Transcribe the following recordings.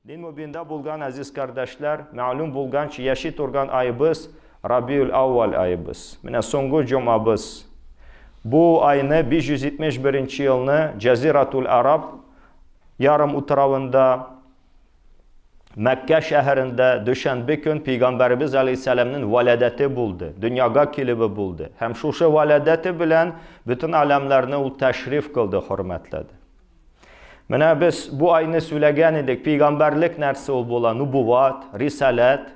Дин мөбиндә булган әзиз кардәшләр, мәгълүм булганча, яши торган айыбыз Рабиул Әүвәл айыбыз. Менә соңгы җомабыз. Бу айны 571 елны Җәзиратул Араб ярым утравында Мәккә шәһәрендә дүшәнбе көн Пәйгамбәребез алейһиссәламнең вәладәте булды, дөньяга килүе булды. Һәм шушы вәладәте белән бөтен аләмнәрне ул тәшриф кылды, хөрмәтләде. Менә без бу айны сөйләгән идек, пәйгамбәрлек нәрсә ул була? Нубуват, рисаләт.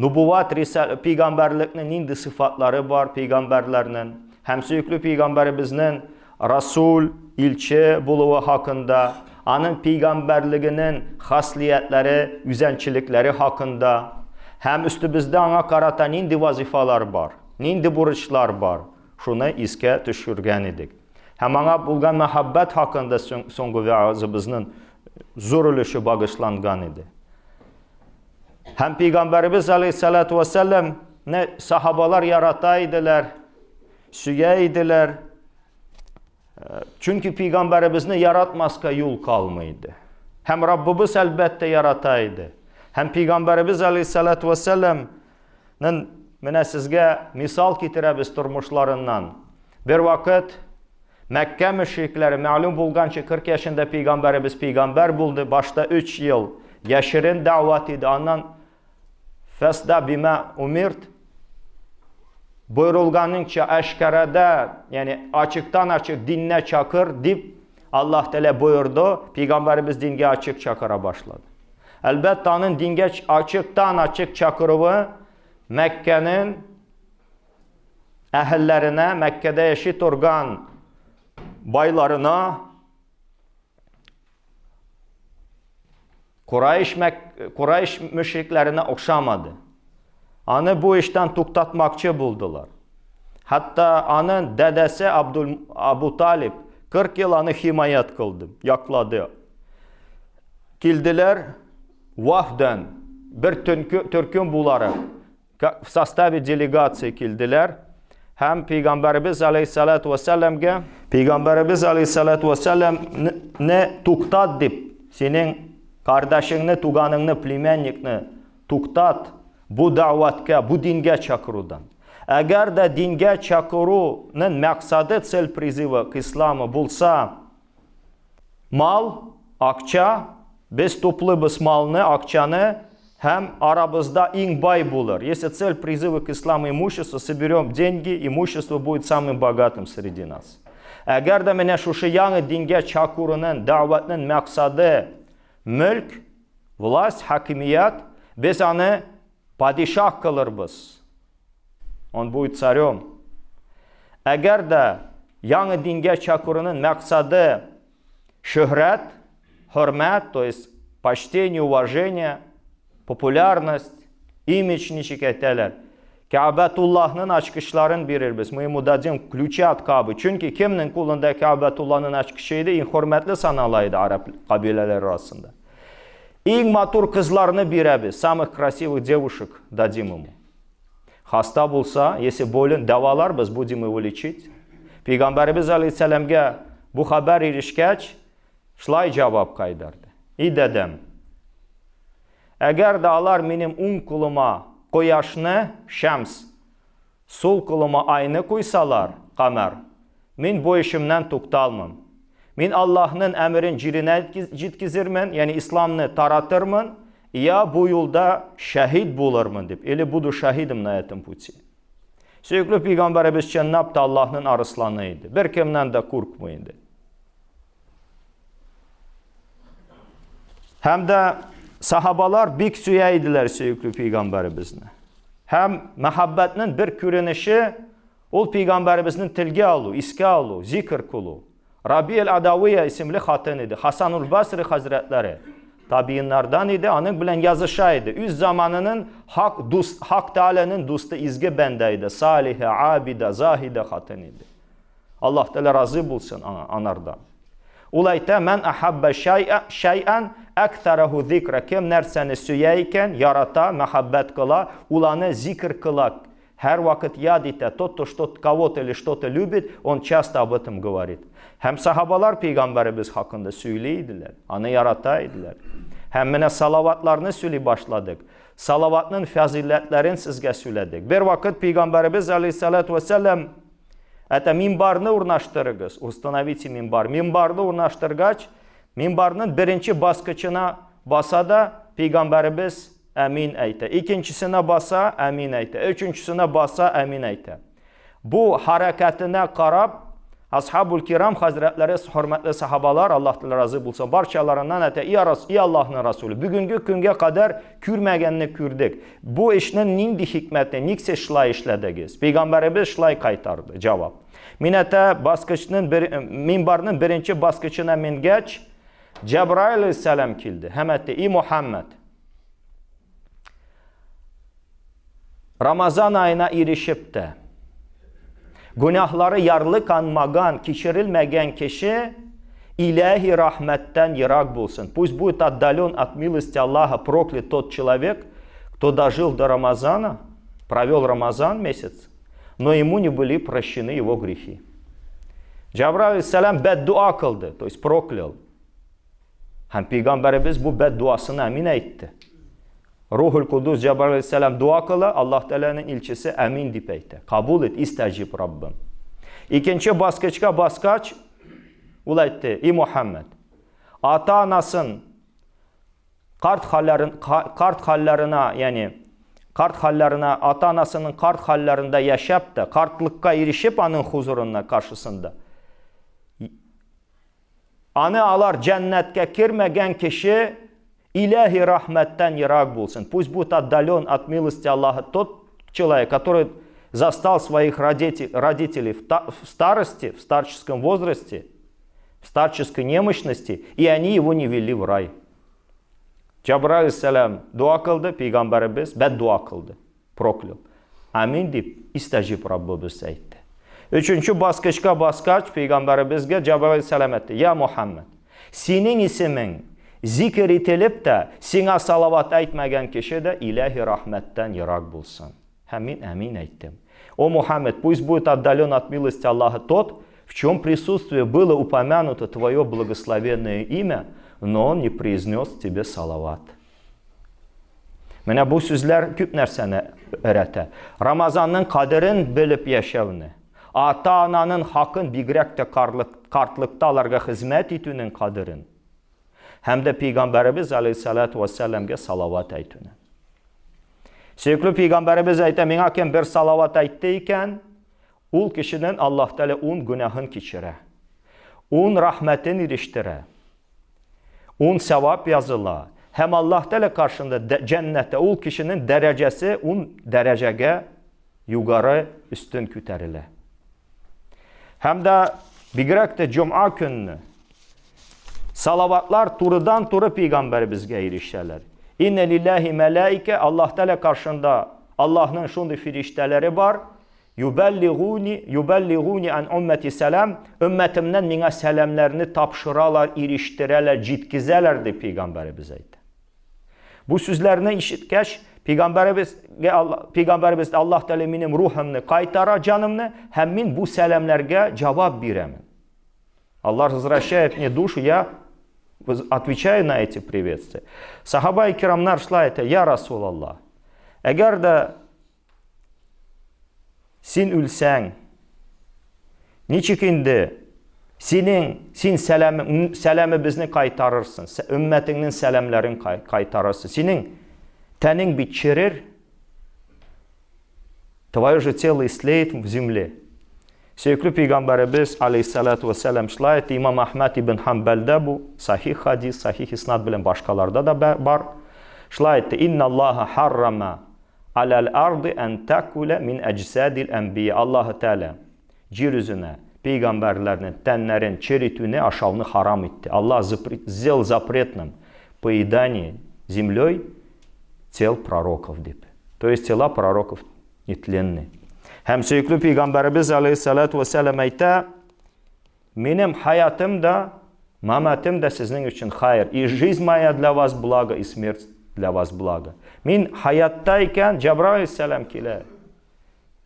Нубуват, рисаләт, пәйгамбәрлекнең нинди сыйфатлары бар пәйгамбәрләрнең? Һәм сөекле пәйгамбәребезнең расул, илче булуы хакында, аның пәйгамбәрлегенең хаслиятләре, үзенчәлекләре хакында һәм өстебездә аңа карата нинди вазифалар бар, нинди бурычлар бар, шуны искә төшергән идек. Һәм аңа булган мәхәббәт хакында соңгы вәгазыбызның зур өлеше багышланган иде. Һәм пәйгамбәребез алейһиссалату вассалам не сахабалар ярата иделәр, сөя иделәр. Чөнки пәйгамбәребезне яратмаска юл калмый иде. Һәм Раббыбыз әлбәттә ярата иде. Һәм пәйгамбәребез алейһиссалату вассаламның менә сезгә мисал китерәбез тормышларыннан. Бер вакыт Мәккә мөшрикләре мәгълүм булганча 40 яшендә пәйгамбәребез пәйгамбәр булды. Башта 3 ел яшерен дәгъват иде. Аннан фәсда бима умирт боерылганыңча әшкәрәдә, ягъни ачыктан ачык диннә чакыр дип Аллаһ Тәгалә боерды, пәйгамбәребез дингә ачык чакыра башлады. Әлбәттә, аның дингә ачыктан ачык чакыруы Мәккәнең әһелләренә, Мәккәдә яши торган байларына Курайш, Мәк... Курайш мөшрикләренә охшамады. Аны бу эштән туктатмакчы булдылар. Хәтта аның дәдәсе Абдул Абу Талиб 40 ел аны химаят кылды, яклады. Килделәр вафдан бер төркем буларак в составе делегации килделәр һәм пәйгамбәребез алейхиссалату вассаламга пәйгамбәребез алейхиссалату вассаламны туктат дип синең кардәшеңне туганыңны племянникны туктат бу дәгъватка бу дингә чакырудан әгәр дә дингә чакыруның максаты цель призыва к исламу булса Мал, акча, без туплыйбыз малны, акчаны, һәм арабызда иң бай булыр. Если цель призыва к исламу имущество, соберем деньги, имущество будет самым богатым среди нас. Әгәр дә менә шушы яңа дингә чакыруның, дәгъватның максаты мөлк, власть, хакимият, без аны падишах кылырбыз. Он будет царем. Әгәр дә яңа дингә чакыруның максаты шөһрәт, хөрмәт, то есть почтение, уважение, популярность, имидж ничек әйтәләр. Кәбәтуллаһның ачкычларын бирербез. Мы ему дадим ключи от Кабы. Чөнки кемнең кулында Кәбәтулланың ачкычы иде, иң хөрмәтле санала иде араб кабиләләре арасында. Иң матур кызларны бирәбез, самых красивых девушек дадим ему. Хаста булса, если болен, дәваларбыз, будем его лечить. Пәйгамбәребез алейһиссәламгә бу хәбәр ирешкәч, шулай җавап кайтарды. И дәдәм, әгәр дә алар минем уң кулыма кояшны, шәмс, Сул кулыма айны куйсалар, камәр, мин бу эшемнән тукталмам. Мин Аллаһнын әмерен җиренә җиткезермен, ягъни исламны таратырмын, я бу юлда шәһид булырмын дип, или буду шаһидом на этом пути. Сөекле пәйгамбәребез чынлап та Аллаһнын арысланы иде. Беркемнән дә куркмый иде. Һәм дә сахабалар бик сөя иделәр сөекле пәйгамбәребезне. Һәм мәхәббәтнең бер күренеше ул пәйгамбәребезнең телгә алу, искә алу, зикр кылу. Раби әл-Адавия исемле хатын иде. Хасанул Басри хәзрәтләре табииннардан иде, аның белән языша иде. Үз заманының хак дуст, хак Тәгаләнең дусты, изге бәндә иде. Салиха, абида, заһида хатын иде. Аллаһ Тәгалә разый булсын аңа, анардан. Ул әйтә, "Мән ахабба шай'ан аксараху зикра." Кем нәрсәне сөя икән, ярата, мәхәббәт кыла, ул аны зикр кыла. Һәр вакыт яд итә. Тот, кто что кого-то или что-то любит, он часто об этом говорит. Һәм сахабалар пәйгамбәребез хакында сөйли иделәр, аны ярата иделәр. Һәм менә салаватларны сөйли башладык. Салаватның фазыйләтләрен сезгә сөйләдек. Бер вакыт пәйгамбәребез алейһиссалату вәссәлам әйтә, минбарны урнаштырыгыз, установите минбар. Минбарны урнаштыргач, минбарның беренче баскычына баса да пәйгамбәребез әмин әйтә. Икенчесенә баса, әмин әйтә. Өченчесенә баса, әмин әйтә. Бу хәрәкәтенә карап, Асхабул кирам хәзрәтләре, хөрмәтле сахабалар, Аллаһ Тәгалә разый булсын, барчаларыннан әйтә, "И Рас, и Аллаһның Расуле, бүгенге көнгә кадәр күрмәгәнне күрдек. Бу эшнең нинди хикмәте, ник сез шулай эшләдегез?" Пәйгамбәребез шулай кайтарды җавап. Мин әйтә, баскычның бер, минбарның беренче баскычына менгәч, Җәбраил алейһиссәлам килде һәм әйтте, "И Мухаммад, Рамазан аена ирешеп тә, гөнаһлары ярлыканмаган, кичерелмәгән кеше иләһи рәхмәттән ерак булсын. Пусть будет отдален от милости Аллаха, проклят тот человек, кто дожил до Рамазана, провел Рамазан месяц, но ему не были прощены его грехи. Җабраил алейһиссәлам бәддуа кылды, то есть проклял. Һәм пәйгамбәребез бу бәддуасына әмин әйтте. Рухул Кудус Җабраил алейһиссәлам дуа кыла, Аллаһ Тәгаләнең илчесе әмин дип әйтә. Кабул ит, истәҗиб Раббым. Икенче баскычка баскач, ул әйтте, И Мухаммад, ата-анасын карт хәлләрен карт хәлләренә, ягъни карт хәлләренә, ата-анасының карт хәлләрендә яшәп тә, картлыкка ирешеп аның хузурында, каршысында Аны алар җәннәткә кермәгән кеше иләһи рәхмәттән ерак булсын. Пусть будет отдален от милости Аллаха тот человек, который застал своих родителей в старости, в старческом возрасте, в старческой немощности, и они его не вели в рай. Җабраил алейһиссәлам дуа кылды, пәйгамбәребез бәддуа кылды. Проклял. Амин дип, истәҗиб Раббыбыз әйтте. Өченче баскычка баскач, пәйгамбәребезгә Җабраил алейһиссәлам әйтте, Я Мухаммад, синең исемең зикер ителеп тә, сиңа салават әйтмәгән кеше дә иләһи рәхмәттән ерак булсын. Һәм мин әмин әйттем. О Мухаммед, пусть будет отдален от милости Аллаха тот, в чем присутствие было упомянуто твое благословенное имя, но он не произнес тебе салават. Менә бу сүзләр күп нәрсәне өйрәтә. Рамазанның кадерен белеп яшәүне, ата-ананың хакын бигрәк тә картлыкта аларга хезмәт итүнең кадерен һәм дә пәйгамбәребез алейһиссалату вассаламга салават әйтүне. Сөекле пәйгамбәребез әйтә, миңа кем бер салават әйтте икән, ул кешенең Аллаһ Тәгалә ун гөнаһын кичерә. Ун рәхмәтен ирештерә. Ун сәвап языла. Һәм Аллаһ Тәгалә каршында җәннәттә ул кешенең дәрәҗәсе ун дәрәҗәгә югары өстен күтәрелә. Һәм дә бигрәк тә җомга көнне салаватлар турыдан-туры пәйгамбәребезгә ирешәләр. Инна лиллаһи мәләикә, Аллаһ Тәгалә каршында Аллаһның шундый фириштәләре бар, Юбәллигуни, юбәллигуни ан уммәти сәлам, өммәтемнән миңа сәламнәрне тапшыралар, ирештерәләр, җиткезәләр, дип пәйгамбәребез әйтте. Бу сүзләрне ишеткәч, пәйгамбәребезгә пәйгамбәребез Аллаһ Тәгалә минем рухымны кайтара, җанымны, һәм мин бу сәламнәргә җавап бирәмен. Аллах возвращает мне душу, я отвечаю на эти приветствия. Сахаба и кирамнар шла это, я Расул Аллах. Әгәр дә Син үлсәң, ничек инде синең, син сәлам, сәламебезне кайтарырсың, өммәтеңнең сәламләрен кайтарырсың. Синең тәнең бит черер, твое же тело истлеет в земле. Сөекле пәйгамбәребез алейхиссалату вассалам шулай әйтте, имам Әхмәд ибн Ханбәлдә бу сахих хадис, сахих иснад белән башкаларда да бар. Шулай әйтте, инна Аллаһа харрама Аләл арды ән тәкүлә мин әҗсәдил әнбия. Аллаһы Тәгалә җир йөзенә пәйгамбәрләрнең тәннәрен черетүне, ашауны харам итте. Аллаһ сделал запретным поедание землей тел пророков дип. То есть тела пророков нетленны. Һәм сөекле пәйгамбәребез алейһиссалату вәссәлам әйтә, Минем хаятым да, маматым да сезнең өчен хайр. И жизнь моя для вас благо, и смерть для вас благо. Мин хаятта икән, Җабраил сәлам килә.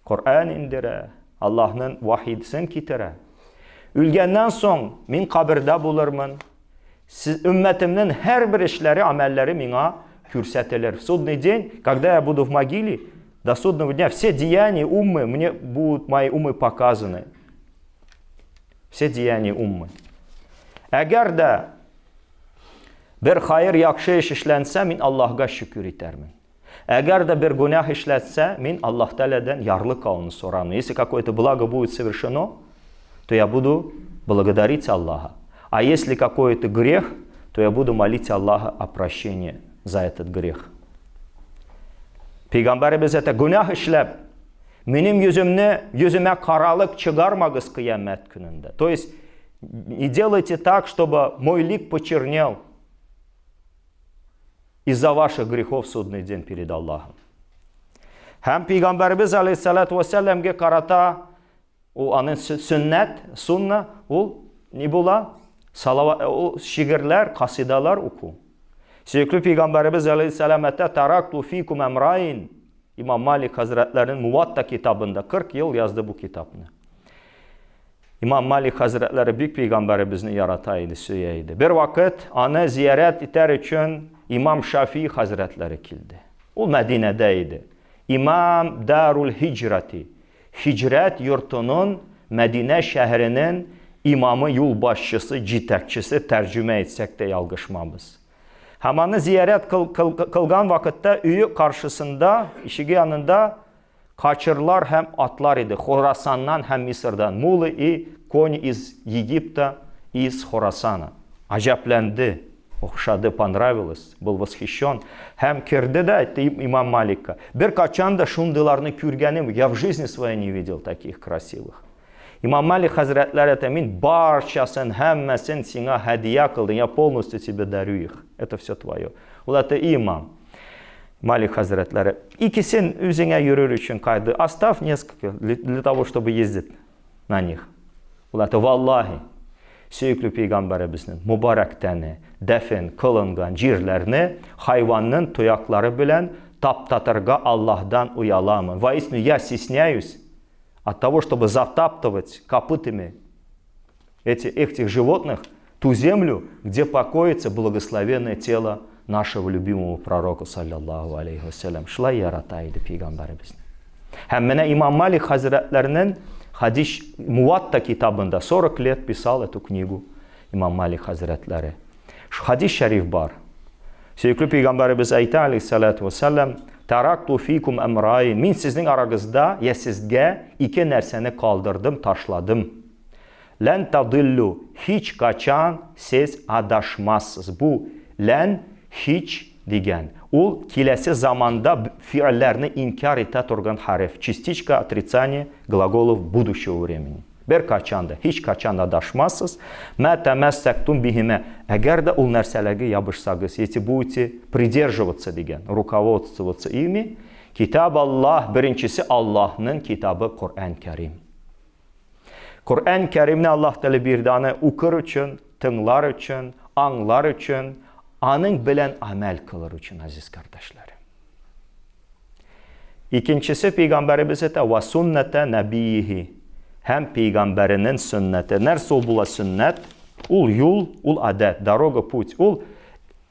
Коръән индерә, Аллаһның вахидсын китерә. Үлгәннән соң мин кабердә булырмын. Ümmətimniñ her bir işleri, amelleri miña kürseteler. В судный день, когда я буду в могиле, до судного дня все деяния уммы мне будут, мои уммы показаны. Все деяния уммы. Әгәр дә бер хайыр яхшы эш эшләнсә, мин Аллаһга шөкер итәрмен. Әгәр дә бер гүнәһ эшләтсә, мин Аллаһ Тәгаләдән ярлыкауны сорамын. Если какое-то благо будет совершено, то я буду благодарить Аллаха. А если какой-то грех, то я буду молить Аллаха о прощении за этот грех. Пәйгамбәребез әйтә, гүнәһ эшләп, минем йөземне, йөземә каралык чыгармагыз кыямәт көнендә. То есть, не делайте так, чтобы мой лик почернел из-за ваших грехов в судный день перед Аллахом. Һәм пәйгамбәребез алейхиссалату вассаламга карата ул аның сөннәт, сунна, ул ни була? Салава, ул шигырьләр, касидалар уку. Сөекле пәйгамбәребез алейхиссалам әйтә, таракту фикум әмрайн. Имам Малик хәзрәтләренең Муатта китабында 40 ел язды бу китапны. Имам Малик хәзрәтләре бик пәйгамбәребезне ярата иде, сөя иде. Бер вакыт аны зиярәт итәр өчен имам Шафи хәзрәтләре килде. Ул Мәдинәдә иде. Имам Дарул Хиҗрати, Хиҗрәт йортының Мәдинә шәһәренең имамы, юлбашчысы, җитәкчесе тәрҗемә итсәк тә ялгышмабыз. Һәм аны зиярәт кылган вакытта өе каршысында, ишеге янында Качырлар һәм атлар иде Хорасаннан һәм Мисырдан, мулы и кони из Египта и из Хорасана. Аҗәпләнде, охшады, понравилось, был восхищен. Һәм керде дә әйтте имам Маликка, Беркайчан да шундыйларны күргәнем, я в жизни своей не видел таких красивых. Имам Малик хәзрәтләре әйтә, мин барчасын, һәммәсен сиңа һәдия кылдым, я полностью тебе дарю их, это все твое. Ул әйтте, имам, Малик хәзрәтләре, икесен үзеңә йөрер өчен кайды, оставь несколько для того, чтобы ездить на них. Ул әйтте, валлахи, сөекле пәйгамбәребезнең мөбарәк тәне дәфен кылынган җирләрне хайванның тояклары белән таптатырга Аллаһдан ояламын. Воистину, я стесняюсь от того, чтобы затаптывать копытами эти, этих животных ту землю, где покоится благословенное тело нашего любимого пророка, саллаллаху алейхи вассалям. Шулай ярата иде пәйгамбәребезне. Һәм менә имам Малик хәзрәтләренең хадис Муатта китабында 40 лет писал эту книгу имам Малик хәзрәтләре. Хадис шәриф бар. Сөекле пәйгамбәребез әйтә, алейхиссалату вассалам, Таракту фикум әмрайн. Мин сезнең арагызда, я сезгә ике нәрсәне калдырдым, ташладым. Лән тадиллю, һич качан сез адашмассыз. Бу лән, һич дигән. Ул киләсе заманда фигыльләрне инкяр итә торган хәреф, частичка отрицания глаголов будущего времени. Беркайчан да, һичкайчан да адашмассыз. Мә тәмәссәктум бихимә. Әгәр дә ул нәрсәләргә ябышсагыз, если будете придерживаться дигән, руководствоваться ими, Китап Аллаһ, беренчесе Аллаһның китабы Коръән Кәрим. Коръән Кәримне Аллаһ Тәгалә бирде аны укыр өчен, тыңлар өчен, аңлар өчен, аның белән амәл кылыр өчен, азиз кардәшләрем. Икенчесе пәйгамбәребез әйтә, ва суннәтә нәбиихи. Һәм пәйгамбәренең сөннәте. Нәрсә ул була сөннәт? Ул юл, ул адәт, дорога, путь. Ул,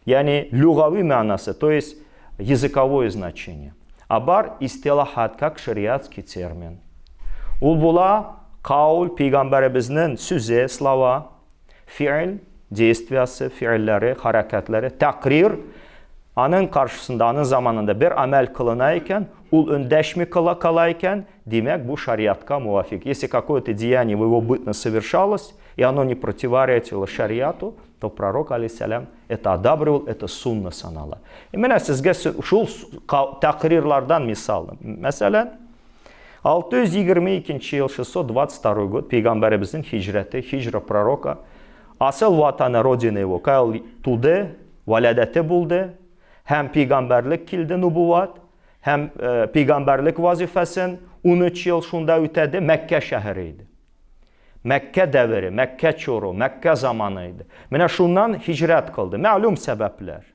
ягъни люгави мәгънәсе, то есть языковое значение. А бар истилахат, как шариатский термин. Ул була каул пәйгамбәребезнең сүзе, слова, фи'л, действиясе, фи'лләре, хәрәкәтләре, тәкърир, аның каршысында, аның заманында бер амәл кылына икән, ул өндәшми кыла, кала икән, димәк, бу шариатка муафик. Если какое-то деяние в его бытность совершалось, и оно не противоречило шариату, то пророк, алейхиссалям, это одабривал, это сунна санала. И менә сезгә шул тәкърирлардан мисал. Мәсәлән, 622 ел, 622 год, пәйгамбәребезнең хиҗрәте, хиҗра пророка, асыл ватаны, родина его, кая ул туды, вәләдәте булды, һәм пәйгамбәрлек килде, нубуват, һәм э, пәйгамбәрлек вазифасын 13 ел шунда үтәде, Мәккә шәһәре иде. Мәккә дәвере, Мәккә чоры, Мәккә заманы иде. Менә шуннан хиҗрәт кылды. Мәгълүм сәбәпләр.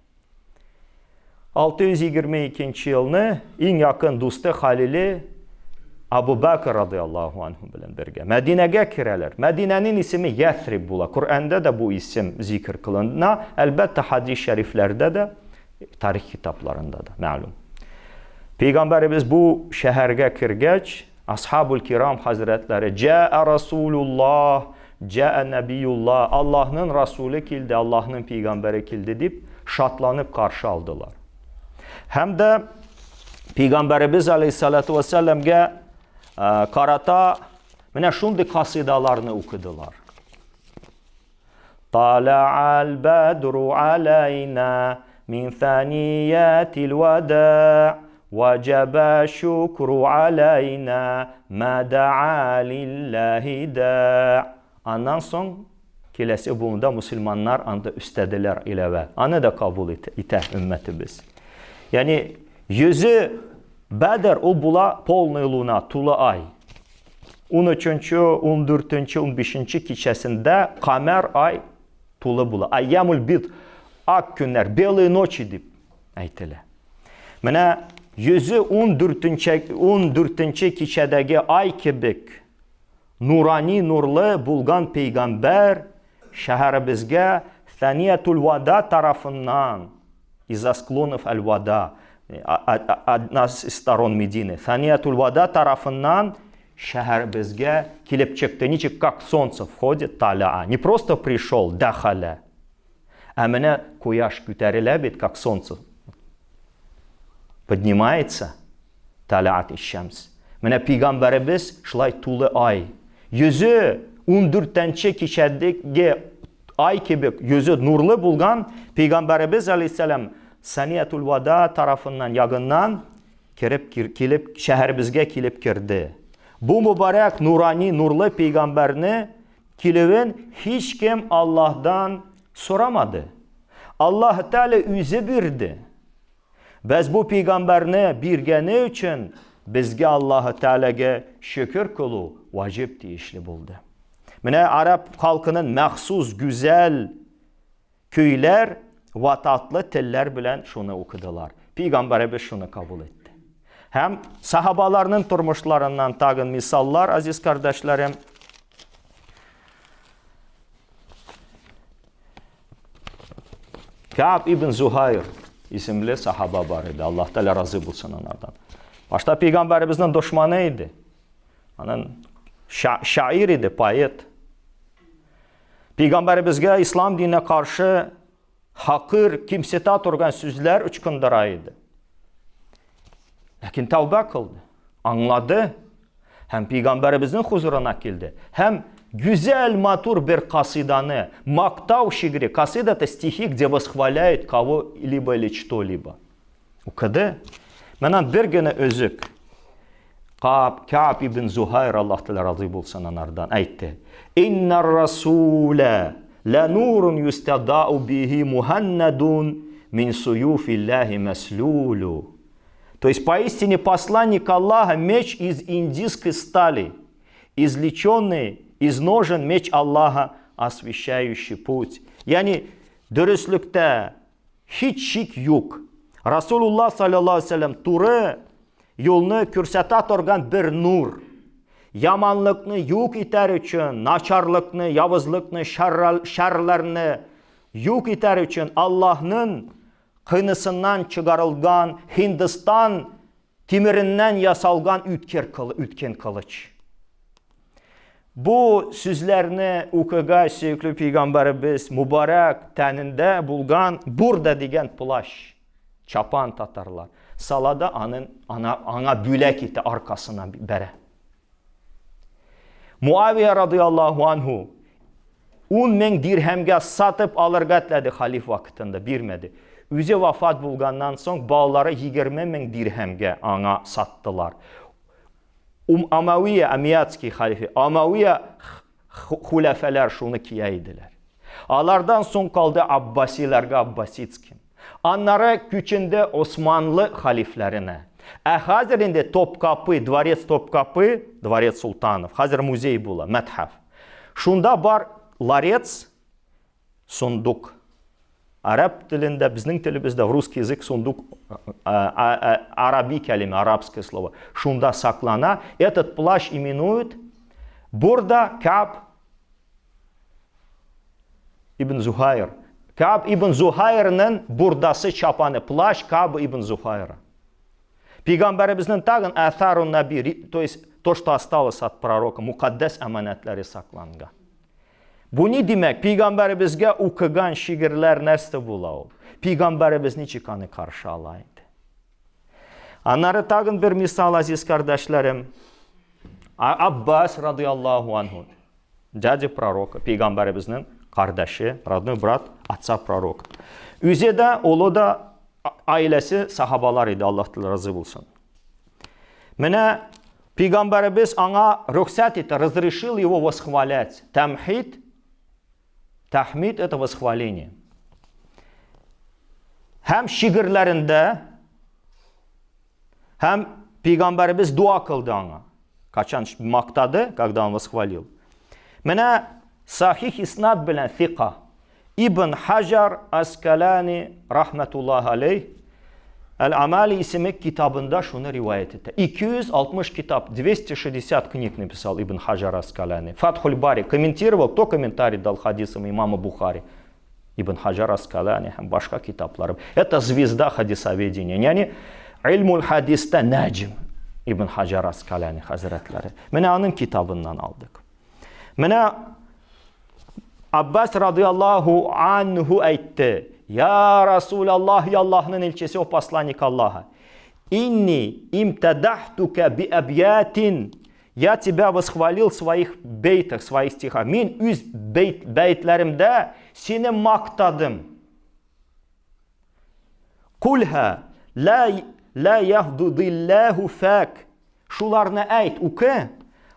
622 елны иң якын дусты Халиле Абу Бәкр радыяллаһу анһу белән бергә Мәдинәгә керәләр. Мәдинәнең исеме Ясриб була. Коръәндә дә бу исем зикр кылына. Әлбәттә, хадис шәрифләрдә дә, тарих китапларында да мәгълүм. Пәйгамбәребез бу шәһәргә кергәч, Асхабул кирам хәзрәтләре Җәә Расулуллаһ, җәә Нәбиюллаһ, Аллаһның Расуле килде, Аллаһның пәйгамбәре килде дип шатланып каршы алдылар. Һәм дә Пәйгамбәребез алейхиссалату вассаламга карата менә шундый касидаларны укыдылар. Тала'ал бадру алайна мин thaniyatil вада ваҗаба шукру алайна ма да'a лиллахи да. Аннан соң киләсе буында мусульманнар анда өстәделәр иләвә. Аны да кабул итә өммәтебез. Ягъни йөзе Бәдр ул була полная луна, тулы ай. 13-нче, 14-нче, 15-нче кичәсендә камәр ай тулы була. Айямул бид, ак көннәр, белые ночи дип әйтелә. Менә йөзе 14-нче 14-нче кичәдәге ай кебек Нурани нурлы булган пәйгамбәр шәһәребезгә Thaniyatul Вада тарафыннан, из-за склонов Аль-Вада, одна из сторон Медины, Thaniyatul Вада тарафыннан шәһәребезгә килеп чыкты. Ничек как солнце входит, таляа. Не просто пришел, дахаля. Ә менә кояш күтәрелә бит, как солнце поднимается. Талаат иш-шамс. Менә пәйгамбәребез шулай тулы ай. Йөзе ундүртенче кичәдеге ай кебек йөзе нурлы булган пәйгамбәребез алейһиссәлам Саниятул Вада тарафыннан ягыннан кереп килеп шәһәребезгә килеп керде. Бу мөбарәк нурани нурлы пәйгамбәрне килүен һичкем Аллаһдан сорамады. Аллаһ Тәгалә үзе бирде. Без бу пәйгамбәрне биргәне өчен безгә Аллаһы Тәгаләгә шөкер кылу ваҗиб тиешле булды. Менә араб халкының махсус гүзәл көйләр вә татлы телләр белән шуны укыдылар. Пәйгамбәребез шуны кабул итте. Һәм сахабаларның тормышларыннан тагын мисаллар, азиз кардәшләрем. Кааб ибн Зухайр исемле сахаба бар иде. Аллаһ Тәгалә разый булсын анардан. Башта пәйгамбәребезнең дошманы иде. Анын шаир иде, поэт. Пәйгамбәребезгә ислам диненә каршы хакыр, кимсетә торган сүзләр ычкындыра иде. Ләкин тәүбә кылды, аңлады һәм пәйгамбәребезнең хузурына килде. Һәм гүзәл матур бер касиданы, мактау шигыре, касида это стихи, где восхваляют кого-либо или что-либо. Укыды. Менә бер генә өзек. Каб, Каб ибн Зухайр, Аллаһ Тәгалә разый булсын анардан, әйтте. Иннар расулә ла нурун юстадау бихи муханнадун мин суюфиллахи маслулю. То есть поистине посланник Аллаха меч из индийской стали, извлеченный из ножен меч Аллаха, освещающий путь. Ягъни дөреслектә һич шик юк. Расулуллаһ саллаллаһу алейһи вәсәлләм туры юлны күрсәтә торган бер нур. Яманлыкны юк итәр өчен, начарлыкны, явызлыкны, шәрләрне юк итәр өчен Аллаһның кынысыннан чыгарылган Һиндстан тимереннән ясалган үткер үткен кылыч. Бу сүзләрне укыгач, сөекле пәйгамбәребез мубарак тәнендә булган бурда дигән плащ, чапан татарлар, сала да анын, ана, аңа бүләк итә, аркасына бәрә. Муавия радиаллаху анху 10 мең дирһәмгә сатып алырга теләде халиф вакытында, бирмәде. Үзе вафат булганнан соң балалары 20 мең дирһәмгә аңа саттылар. Ум Амавия, Амиядский халифе, Амавия хуләфәләр шуны кия иделәр. Алардан соң калды Аббасиләргә Аббасидский. Аннары күченде Османлы халифләренә. Ә хәзер инде Топкапы, дворец Топкапы, дворец султанов, хәзер музей була, мәтхәф. Шунда бар ларец, сундук. Араб телендә, безнең телебездә, в русский язык сундук араби кәлиме, арабское слово. Шунда саклана. Этот плащ именуют Бурда Каб ибн Зухайр. Каб ибн Зухайрның бурдасы чапаны, плащ Каб ибн Зухайра. Пейгамбәребезнең тагын әсарун наби, то есть то, что осталось от пророка, мукаддәс әманәтләре сакланган. Бу ни димәк? Пейгамбәребезгә укыган шигырьләр нәрсә була ул? Пейгамбәребез ничек аны каршы ала инде? Аннары тагын бер мисал, азиз кардәшләрем. Аббас радиаллаху анху, дядя пророка, пейгамбәребезнең кардәше, родной брат отца пророка. Үзе дә, улы да, аиләсе сахабалар иде, Аллаһ Тәгалә разый булсын. Менә пейгамбәребез аңа рөхсәт итте, разрешил его восхвалять. Тамхид, тахмид это восхваление. Һәм шигырьләрендә һәм пейгамбәребез дуа кылды аңа. Качан мактады, когда он восхвалил. Менә сахих иснад белән фика. Ибн Хаҗар Аскалани рахматуллаһ алейх Әл-Амали исеме китабында шуны риваять итә. 260 китап, 260 книг написал Ибн Хаҗар Аскалани. Фатхуль Бари комментировал, кто комментарий дал хадисам имама Бухари? Ибн Хаҗар Аскалани һәм башка китаплары. Это звезда хадисоведения. Ягъни илмул хадиста наҗм Ибн Хаҗар Аскалани хәзрәтләре. Менә аның китабыннан алдык. Менә Аббас радиаллаху анху әйтте. Я Расул Аллах, я Аллахның илчесе, о посланник Аллаха. Инни имтадахтука би абьятин. Я тебя восхвалил в своих бейтах, в своих стихах. Мин үз бейт, бейтләремдә сине мактадым. Кульха ла ла яхдудиллаху фак. Шуларны әйт, укы.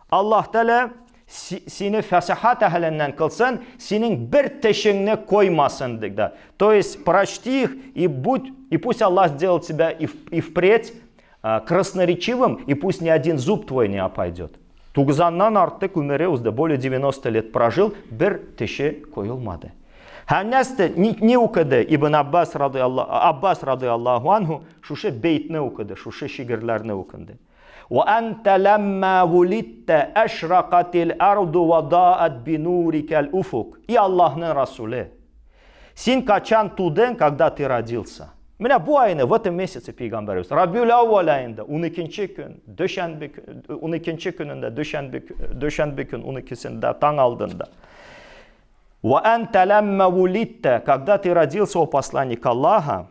Аллаһ Тәгалә сине фәсахат әһеленнән кылсын, синең бер тешеңне коймасын диде. То есть прочти их и будь и пусть Аллах сделает тебя и, и впредь красноречивым, и пусть ни один зуб твой не опойдет. Тугызаннан артык өмере узды, более 90 лет прожил, бер теше коелмады. Һәм нәрсә ни, ни укыды Ибн Аббас радиаллаху Аббас радиаллаху анху шушы бейтне укыды, шушы шигырьләрне укынды. Ва анта ламма вулидта ашракатил арду ва даат бинурикал уфук. И Аллаһның Расуле. Син качан тудың, когда ты родился? Менә бу айны, в этом месяце пәйгамбәребез Рабиул әүвәл аенда 12 көн, дүшәнбе 12 көнендә, дүшәнбе дүшәнбе көн 12-сендә таң алдында. Ва анта ламма вулидта, когда ты родился, о посланник Аллаха,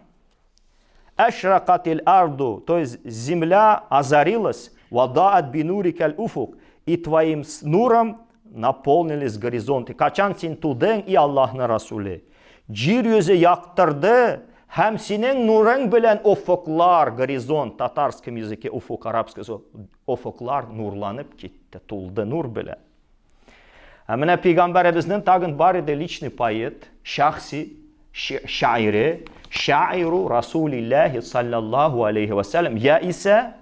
ашракатил арду, то есть земля озарилась, вадаат бинурикаль уфук, и твоим нуром наполнились горизонты. Качан син тудың, и Аллаһның Расуле. Җир йөзе яктырды, һәм синең нурың белән офыклар, горизонт, татарском языке уфук, арабский офыклар нурланып китте, тулды нур белән. Ә менә пәйгамбәребезнең тагын бар иде личный поэт, шәхси шаире, шаиру Расулиллахи саллаллаху алейхи вассалям, я исә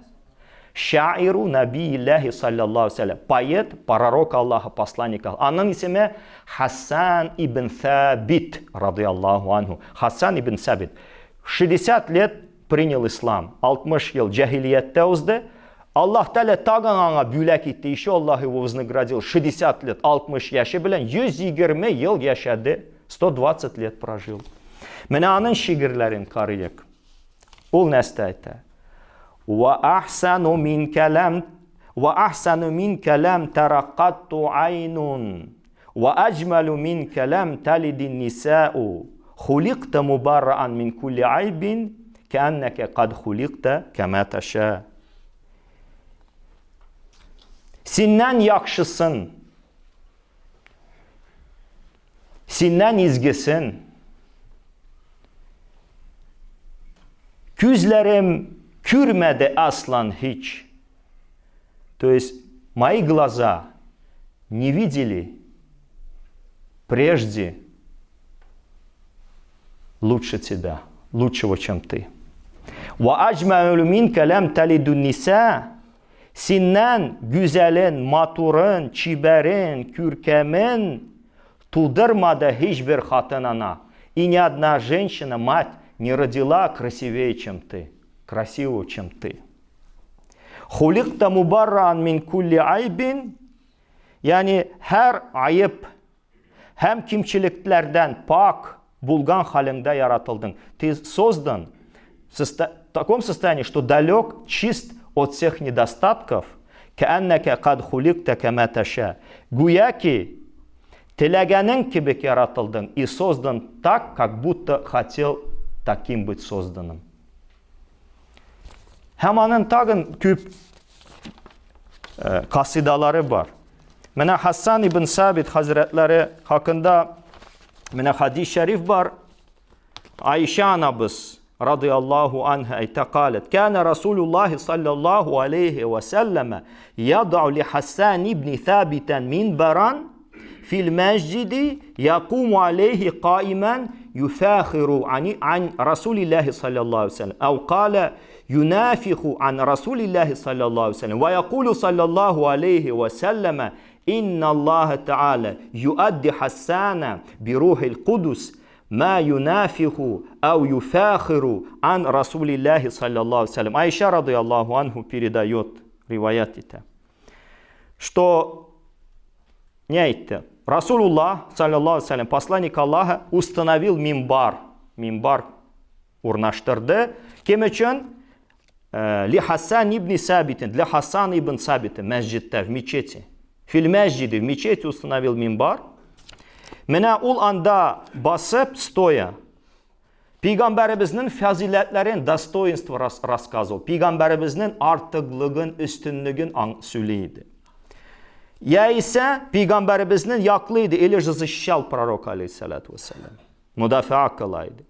шаиру Набииллахи саллаллаху алейхи поэт, пророк Аллаха, посланник Аллаха. Аның исеме Хасан ибн Сабит, радиаллаху анху. Хасан ибн Сабит. 60 лет принял ислам. 60 ел җәһилияттә узды. Аллаһ Тәгалә тагын аңа бүләк итте. Еще Аллаһ его вознаградил. 60 лет, 60 яше белән 120 ел яшәде. 120 лет прожил. Менә аның шигырьләрен карыйк. Ул нәрсә әйтә? Ва ахсану минка лам ва ахсану минка лам тараккатту айнун ва аҗмалу минка лам талидин нисау хуликта мубарраан мин кулли айбин кәаннәкә кад хуликта кәмә таша. Синнән яхшысын, синнән изгесен күзләрем күрмәде аслан һич. То есть мои глаза не видели прежде лучше тебя, лучшего, чем ты. Ва аҗмәлү минка ләм талиду ниса. Синнән гүзәлен, матурын, чибәрен, күркәмен тудырмады һичбер хатын ана. И ни одна женщина, мать, не родила красивее, чем ты, красивого, чем ты. Хуликта мубарран мин кулли айбин, ягъни һәр айып һәм кимчелекләрдән пак булган халеңдә яратылдың. Ты создан в таком состоянии, что далек, чист от всех недостатков, кәәннәкә кад хуликта кәмә тәшә. Гүяки теләгәнең кебек яратылдың и создан так, как будто хотел таким быть созданным. Һәм аның тагын күп касидалары бар. Менә Хасан ибн Сабит хәзрәтләре хакында менә хадис шәриф бар. Айша анабыз радиаллаху анха әйтә калет. Кәнә Расулуллахи саллаллаху алейхи ва сәлләмә ядау ли Хасан ибн Сабитан минбаран фил мәсҗиди якуму алейхи каиман юфахиру ан Расулиллахи саллаллаху алейхи ва сәлләм. Ау калә юнафиху ан Расулиллахи саллаллаху алейхи ва сәлләм. Ва якулу саллаллаху алейхи ва сәлләмә инна Аллаха Тааля юадди Хасана бирухил Кудус ма юнафиху ау юфахиру ан Расулиллахи саллаллаху алейхи ва сәлләм. Айша радиаллаху анху передает риваят итә, что не әйтте? Расулуллах, саллаллаху алейхи посланник Аллаха, установил мимбар. Мимбар урнаштырды. Кем өчен? Ли Хасан ибн Сабитин, для Хасана ибн Сабита, мәсҗидтә, в мечети. Фил мәсҗиде, в мечети установил мимбар. Менә ул анда басып, стоя, Пейгамбәребезнең фазиләтләрен, достоинство рассказывал. Пейгамбәребезнең артыклыгын, өстенлеген сөйли иде. Яисә пейгамбәребезнең яклый иде, или же защищал пророка, алейхиссалату вассалам. Мудафаа кыла иде.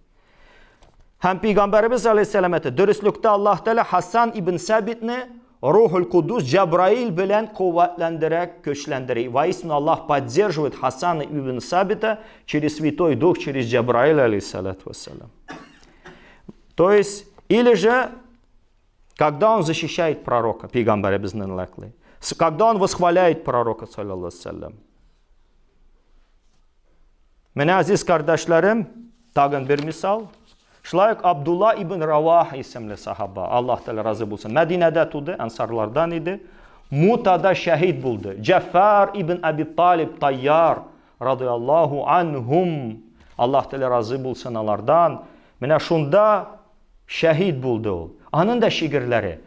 Һәм пейгамбәребез алейхиссалам әйтте, дөреслектә Аллаһ Тәгалә Хасан ибн Сабитне Рухул Кудус Җабраил белән куәтләндерә, көчләндерә. Воистину Аллаһ поддерживает Хасана ибн Сабита через Святой Дух, через Джабраиля, алейхиссалату вассалам. То есть, или же, когда он защищает пророка, пейгамбәребезнең яклый, когда он восхваляет пророка, саллаллаху алейхи. Менә, азиз кардәшләрем, тагын бер мисал. Шулай ук Абдулла ибн Равах исемле сахаба, Аллаһ Тәгалә разый булсын. Мәдинәдә туды, ансарлардан иде. Мутада шәһид булды. Җәфәр ибн Аби Талиб Тайяр радиаллаһу анһум. Аллаһ Тәгалә разый булсын алардан. Менә шунда шәһид булды ул. Аның да шигырьләре.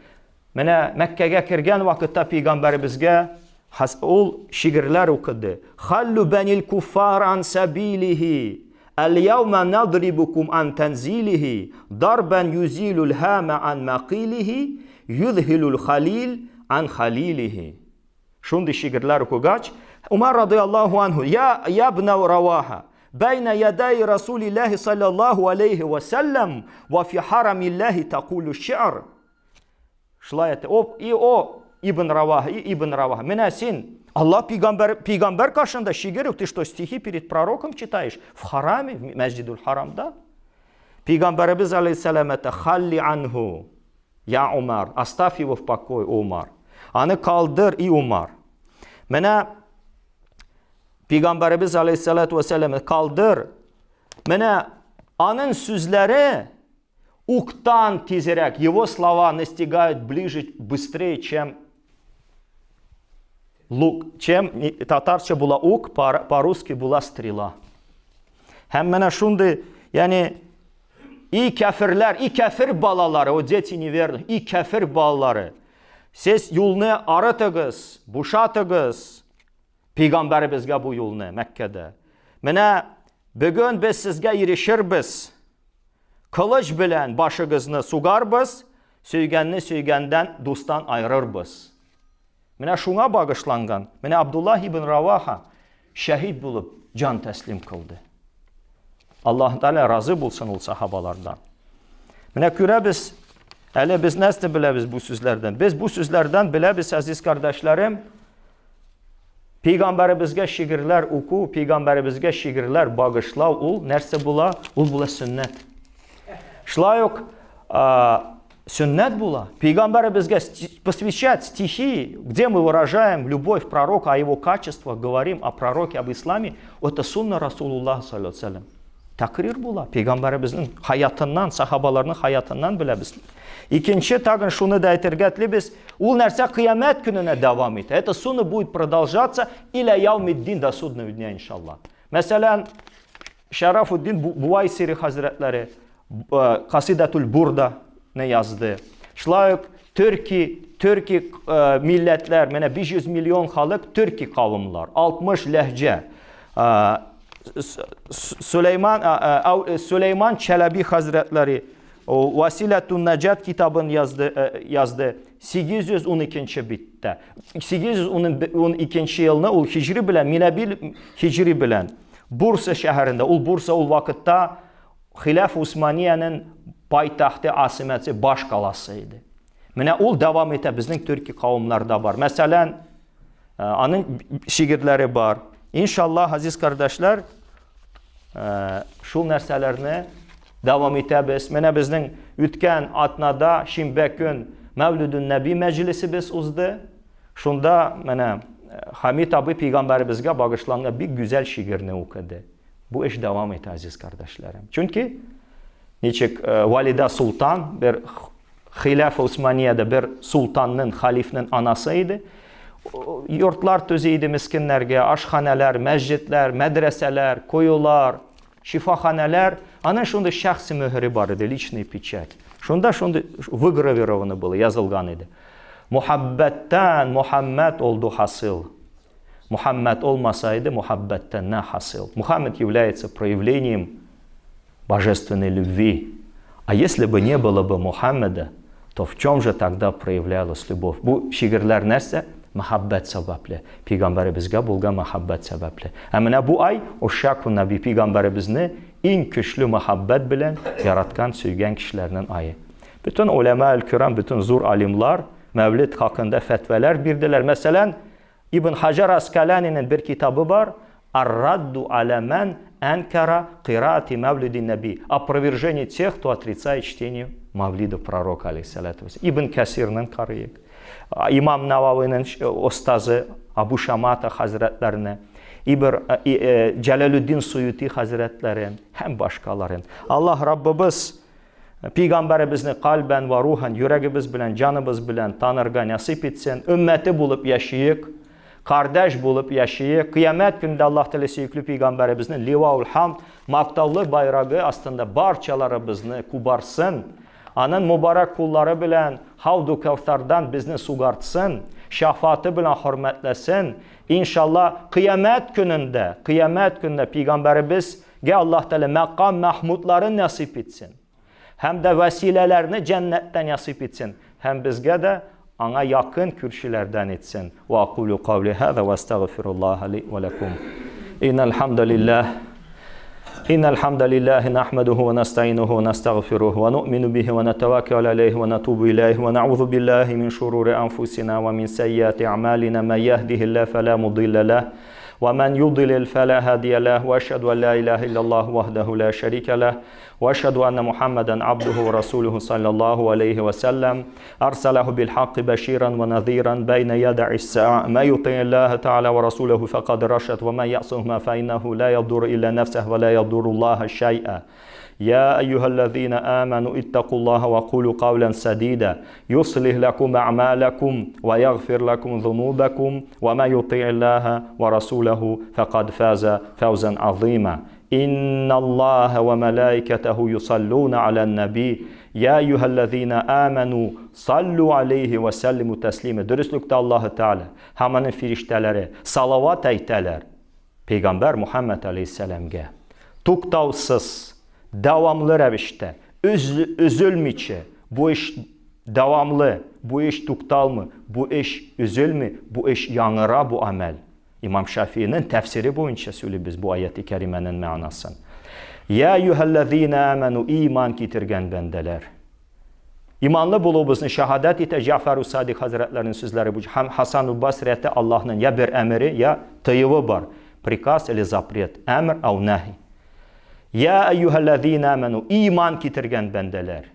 Менә Мәккәгә кергән вакытта пәйгамбәребезгә ул шигырьләр укыды. Халлу банил куфар ан сабилихи. Әл-яума надрибукум ан танзилихи, дарбан юзилул хама ан макилихи, юзхилул халил ан халилихи. Шундый шигырьләр укыгач, Умар радиаллаху анху, я ябна Раваха, бәйнә ядай Расулиллахи саллаллаху алейхи ва саллям, ва фи харамиллахи такулю ши'р. Шулай әйтте. О, и о, Ибн Раваха, и Ибн Раваха. Менә син Аллаһ пейгамбәр, пейгамбәр каршында шигырь, ты что, стихи перед пророком читаешь? В хараме, в Мәсҗидул Харамда? Пейгамбәребез алейхиссалам әйтте, халли анху, я Умар, оставь его в покое, Умар. Аны калдыр, и Умар. Менә Пейгамбәребез алейхиссалату вассалам калдыр. Менә аның сүзләре уктан тизрәк, его слова настигают ближе, быстрее, чем лук, чем татарча була ук, по-русски була стрела. Һәм менә шундый, ягъни и кәферләр, и кәфер балалары, о дети неверных, и кәфер балалары. Сез юлны арытыгыз, бушатыгыз. Пәйгамбәребезгә бу юлны Мәккәдә. Менә бүген без сезгә ирешербез. Кылыч белән башыгызны сугарбыз, сөйгәнне сөйгәндән, дустан айырырбыз. Менә шуңа багышланган, менә Абдуллаһ ибн Раваха шәһид булып җан тәслим кылды. Аллаһ Тәгалә разый булсын ул сахабалардан. Менә күрәбез, әле без нәрсә беләбез бу сүзләрдән? Без бу сүзләрдән беләбез, әзиз кардәшләрем, Пейгамбәребезгә шигырьләр уку, пейгамбәребезгә шигырьләр багышлау ул нәрсә була? Ул була сөннәт. Шулай ук сөннәт була. Пейгамбәребезгә посвящать стихи, где мы выражаем любовь пророка, о его качествах, говорим о пророке, об исламе, это сунна Расулуллаха, саллаллаху. Тәкърир була. Пәйгамбәребезнең хаятыннан, сахабаларның хаятыннан беләбез. Икенче тагын шуны да әйтергә телибез, ул нәрсә кыямәт көненә дәвам итә. Это сунна будет продолжаться иля яумиддин до судного дня, иншалла. Мәсәлән, Шарафуддин Бувайсири хәзрәтләре Касидатул Бурда не язды. Шулай ук төрки, төрки милләтләр, менә 500 миллион халык төрки кавымлар, 60 ләһҗә. Сөләйман Сөләйман Чәләби хәзрәтләре Василәтун Наҗат китабын язды, язды 812 биттә. 812 елны ул хиҗри белән, милаби хиҗри белән Бурса шәһәрендә, ул Бурса ул вакытта Хилаф Усманиянең пайтахты, асимәсе, баш каласы иде. Менә ул дәвам итә, безнең төрки кавымнарда бар. Мәсәлән, аның шигырьләре бар. Иншаллаһ, азиз кардәшләр, шул нәрсәләрне дәвам итәбез. Менә безнең үткән атнада шимбә көн Мәүлүдүн Нәби мәҗлесебез узды. Шунда менә Хамид абый пәйгамбәребезгә багышланган бик гүзәл шигырьне укыды. Бу эш дәвам итә, азиз кардәшләрем. Чөнки ничек Валида Султан бер Хилаф Усманиядә бер султанның, халифның анасы иде. Йортлар төзи иде мискиннәргә, ашханәләр, мәсҗидләр, мәдрәсәләр, коелар, шифаханәләр. Аның шундый шәхси мөһере бар иде, личный печать. Шунда шундый выгравировано было, язылган иде. Мухаббәттән Мухаммәд олду хасил. Мухаммәд олмаса иде, мухаббәттән нә хасил. Мухаммед является проявлением божественной любви. А если бы не было бы Мухаммеда, то в чем же тогда проявлялась любовь? Бу шигырьләр нәрсә? Мәхәббәт сәбәпле. Пәйгамбәребезгә булган мәхәббәт сәбәпле. Ә менә бу ай Ушшаку Наби пәйгамбәребезне иң көчле мәхәббәт белән яраткан, сөйгән кешеләрнең ае. Бөтен уләмә аль-кирам, бөтен зур алимлар Мәүлид хакында фәтвәләр бирделәр. Мәсәлән, Ибн Хаҗар Аскаланинең бер китабы бар, Ар-радду аля ман анкара кираати мавлиди наби. Опровержение тех, кто отрицает чтение мавлида пророка, алейхиссалату вассалам. Ибн Касирның карыйк. Имам Нававиның остазы Абу Шамата хәзрәтләренә, Ибр Җәләлүддин Суюти хәзрәтләрен һәм башкаларын. Аллаһ Раббыбыз Пәйгамбәребезне кальбән вә рухан, йөрәгебез белән, җаныбыз белән танырга насыйп итсен. Өммәте булып яшиек, кардәш булып яшиек. Кыямәт көнендә Аллаһ Тәгалә сөекле пәйгамбәребезне Ливаул Хамд мактаулы байрагы астында барчаларыбызны кубарсын. Аның мубарак куллары белән Хауду Кәүсардан безне сугартсын, шафаты белән хөрмәтләсен. Иншалла, кыямәт көнендә, кыямәт көнендә пәйгамбәребез Гә Аллаһ Тәгалә мәкам мәхмудларын насыйп итсен. Һәм дә вәсиләләрне җәннәттә насыйп итсен. Һәм безгә дә аңа якын күршеләрдән итсен. Ва акулю каули хаза ва астагфируллаһа ли ва лакум. Иннал хамдалиллаһ إن الحمد لله نحمده ونستعينه ونستغفره ونؤمن به ونتوكل عليه ونتوب إليه ونعوذ بالله من شرور أنفسنا ومن سيئات أعمالنا من يهده الله فلا مضل له ومن يضلل فلا هادي له وأشهد أن لا إله إلا الله وحده لا شريك له وأشهد أن محمدا عبده ورسوله صلى الله عليه وسلم أرسله بالحق بشيرا ونذيرا بين يدي الساعة ما يطيع الله تعالى ورسوله فقد رشد وما يعصهما فإنه لا يضر إلا نفسه ولا يضر الله شيئا يا أيها الذين آمنوا اتقوا الله وقولوا قولا سديدا يصلح لكم أعمالكم ويغفر لكم ذنوبكم وما يطيع الله ورسوله فقد فاز فوزا عظيما إن الله وملائكته يصلون على النبي يا أيها الذين آمنوا صلوا عليه وسلموا تسليما Дөреслектә Аллаһы Тәгалә һәм аның фирештәләре салават әйтәләр Пәйгамбәр Мухаммад алейһиссәламгә туктаусыз, дәвамлы рәвештә, өзелмичә, бу эш дәвамлы, бу эш тукталмый, бу эш өзелми, бу эш яңара бу амәл. Имам Шафиинең тәфсире буенча сөйлибез бу аяти кәримәнең мәгънасын. Я әйюһәлләзина аману иман китергән бәндәләр. Иманлы булуыбызны шаһадәт итә Җәгъфәр Садик хәзрәтләренең сүзләре буенча һәм Хасан Басри әйтә Аллаһның я бер әмере, я тыюы бар. Приказ или запрет, әмер ау нәһи. Я әйюһәлләзина аману иман китергән бәндәләр.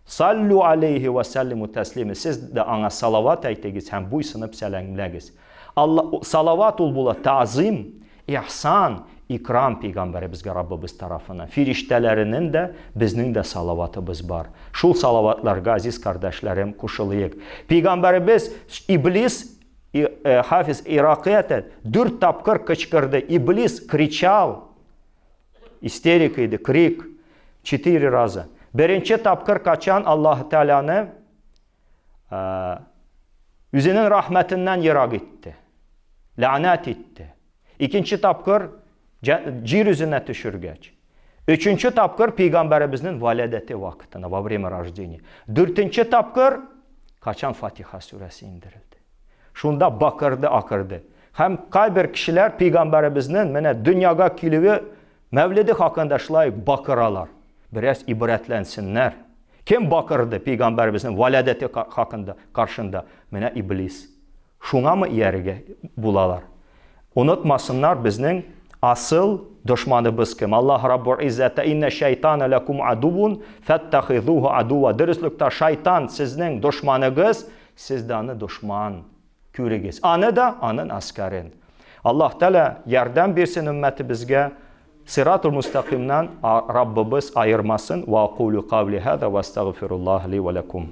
Саллю алейхи ва сәллиму тәслима. Сез дә аңа салават әйтегез һәм буйсынып сәламләгез. Алла салават ул була та'зим, ихсан, икрам пәйгамбәребезгә Раббыбыз тарафыннан. Фирештәләренең дә, безнең дә салаватыбыз бар. Шул салаватларга, азиз кардәшләрем, кушылыйк. Пәйгамбәребез Иблис э, Хафиз Иракый әйтә, дүрт тапкыр кычкырды. Иблис кричал. Истерика иде, крик. Четыре раза. Беренче тапкыр качан Аллаһ Тәгаләне үзенең рәхмәтеннән ерак итте. Ләнәт итте. Икенче тапкыр җир үзенә төшергәч. Өченче тапкыр пәйгамбәребезнең валядәте вакытына, во время рождения. Дүртенче тапкыр качан Фатиха сүрәсе индерелде. Шунда бакырды, акырды. Һәм кайбер кешеләр пәйгамбәребезнең менә дөньяга килүе Мәвлиде хакында шулай бакыралар. Бераз ибрәтләнсеннәр. Кем бакырды пәйгамбәребезнең валядәте хакында каршында? Менә иблис. Шуңамы иярергә булалар? Онытмасыннар безнең асыл дошманыбыз кем? Аллаһ Раббул Иззәтә иннә шайтана ләкум адувун фәттахизуху адува. Дөреслектә шайтан сезнең дошманыгыз, сез дә аны дошман күрегез. Аны да, анын аскәрен. Аллаһ Тәгалә ярдәм бирсен өммәтебезгә. Сиратул мустакимнан Раббыбыз аермасын. Ва акулю кавли хаза ва астагфируллаһ ли ва ләкум.